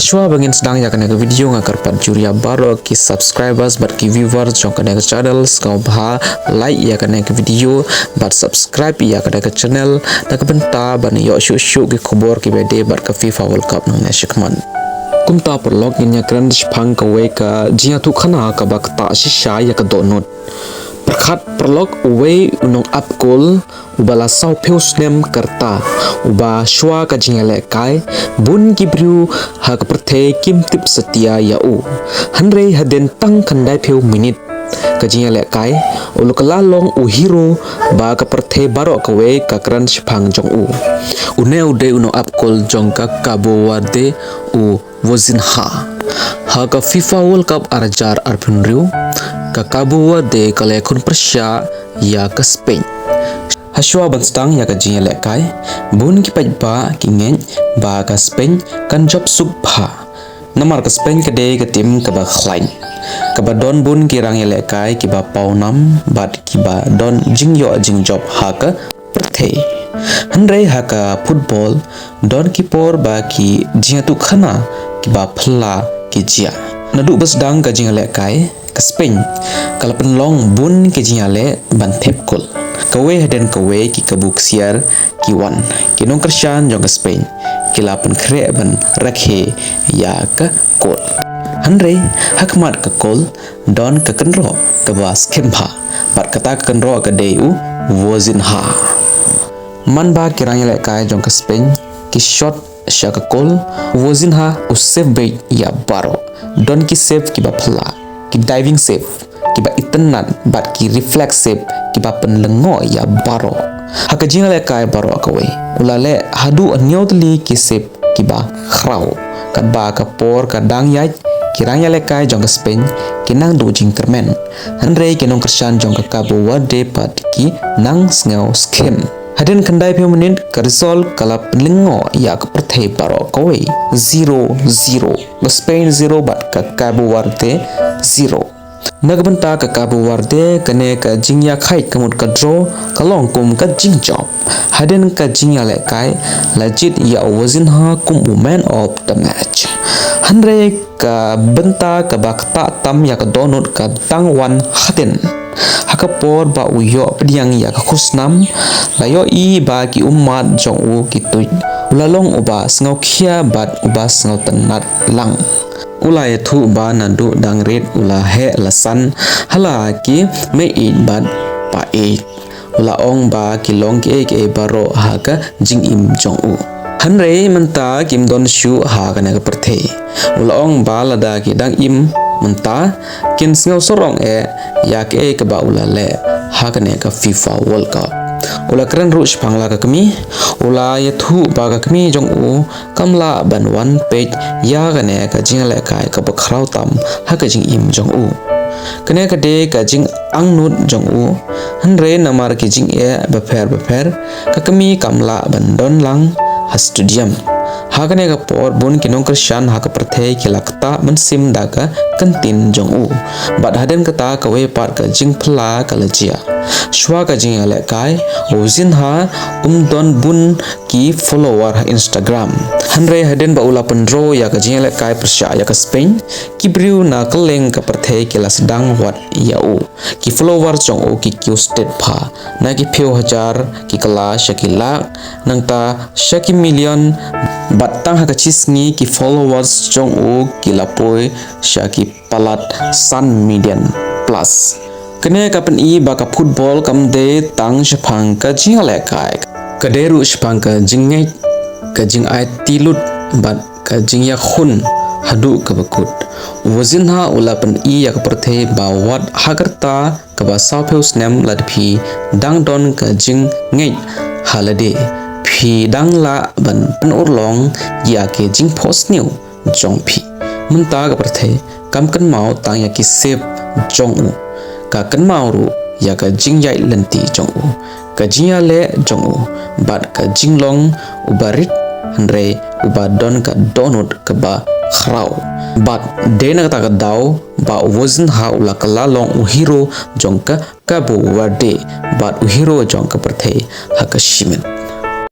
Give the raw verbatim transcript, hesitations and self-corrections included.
Shuwa ba ngin sdang ïa kane ka video, nga kyrpad jur ïa baroh ki subscribers bad ki viewers jong kane ka channel, sngewbha like ïa kane ka video bad subscribe ïa kane ka channel, na ka bynta ban ïoh shuh shuh ki khubor kiba dei bad ka FIFA World Cup nangne shakhmat. Kumta paralok, ngin ïa kren shaphang kawei ka jingïathuhkhana kaba ktah shisha ïa ka dohnud. Pyrkhat paralok, uwei u nongap kol uba la sawphew snem ka rta, uba shuwa ka jingïalehkai, bun ki briew ha ka pyrthei kim tip satia ïa u. Hynrei hadien tang khyndaiphew minit ka jingïalehkai, u la kylla long u hero ba ka pyrthei baroh kawei ka kren shaphang jong u. Une u dei u nongap kol jong ka Cabo Verde, u Vitinha. Ha ka FIFA World Cup ar hajar arphew hynriew, ka Cabo Verde ka la ïakhun pyrshah ïa ka Spain. Hashuwa ban sdang ïa ka jingïalehkai, bun ki paidbah ki ngeit ba ka Spain kan jop suk bha. Namar ka Spain ka dei ka tim kaba khlaiñ, kaba don bun ki rangïalehkai kiba pawnam bad kiba don jingïoh jingjop ha ka pyrthei. Hynrei ha ka football, don ki por ba ki jingïathuhkhana kiba phylla ki jia. Naduh ba sdang ka jingïalehkai, ka Spain ka la pynlong bun ki jingïaleh ban thep kol. Kawei hadien kawei ki kabu ksiar ki wan. Ki nongkyrshan jong ka Spain ki la pynkhreh ban rakhe ïa ka kol. Hynrei ha khmat ka kol don ka kynroh kaba skhem bha, bad kata ka kynroh ka dei u Vitinha. Man ba ki rangïalehkai jong ka Spain ki shot sha ka kol, u Vitinha u save beit ïa baroh. Don ki save kiba phylla, ki diving save kiba itynnad bad ki reflex save kiba pynlyngngoh ïa baroh. Ha ka jingïalehkai baroh kawei, u la leh haduh hynñiew tylli ki save kiba khraw, katba ka por ka dang ïaid, ki rangïalehkai jong ka Spain ki nang duh jingkyrmen. Hynrei ki nongkyrshan jong ka Cabo Verde pat ki nang sngew skhem. Hadien khyndaiphew minit, ka result ka la pynlyngngoh ïa ka pyrthei baroh kawei, zero zero. Ka Spain zero bad ka Cabo Verde zero. Na ka bynta ka Cabo Verde, kane ka jingïakhaid ka mut ka draw ka long kum ka jingjop. Hadien ka jingïalehkai, la jied ïa u Vitinha kum u man of the match. Hynrei ka bynta kaba ktah tam ïa ka dohnud ka dang wan hadien. Ha ka por ba u ïoh pdiang ïa ka khusnam, la ïohi ba ki ummat jong u ki tuid. U la long uba sngewkhia bad uba sngewtynnad lang. U la ïathuh ba naduh dang rit u la heh la san ha la ki meiieid bad paieid. U la ong ba ki long kiei kiei baroh ha ka jingim jong u. Hynrei mynta kim don shuh ha kane ka pyrthei. U la ong ba lada ki dang im mynta, kin sngew sarong eh ïa kaei kaba u la leh ha kane ka FIFA World Cup. U la kren ruh shaphang la ka kmie, u la ïathuh ba ka kmie jong u kam lah ban wan peit ïa kane ka jingïalehkai kaba khraw tam ha ka jingim jong u. Kane ka dei ka jingangnud jong u, hynrei namar ki jingeh bapher bapher, ka kmie kam lah ban don lang ha stadium. Ha kane ka por bun ki nongkyrshan ha ka pyrthei ki la ktah mynsiem da ka kyntien jong u. Bad hadien kata kawei pat ka jingphylla ka la jia. Shuwa ka jingïalehkai, u Vitinha um don bun ki follower ha Instagram. Hynrei hadien ba u la pyndraw ïa ka jingïalehkai pyrshah ïa ka Spain, ki briew na kylleng ka pyrthei ki la sdang wad ïa u. Ki followers jong u ki kiew stet bha. Na ki phew hajar ki kylla sha ki lak, nangta sha ki million, bad tang ha ka shi sngi ki followers jong u ki la poi sha ki palat san million plus. Kane ka pyni ba ka football kam dei tang shaphang ka jingïalehkai. Ka dei ruh shaphang ka jingngeit, ka jingai ti lut bad ka jingïakhun haduh kaba kut. U Vitinha u la pyni ïa ka pyrthei ba wat ha ka rta kaba sawphew snem lada phi dang don ka jingngeit ha lade, phi dang lah ban pynurlong ïa ki jingphohsniew jong phi. Mynta ka pyrthei kam kynmaw tang ïa ki save jong u, ka kynmaw ruh ïa ka jingïaid lynti jong u, ka jingïaleh jong u, bad ka jinglong uba rit hynrei uba don ka dohnud kaba khraw. Bad dei na kata ka daw ba u Vitinha u la kylla long u hero jong ka Cabo Verde bad u hero jong ka pyrthei ha ka shimet.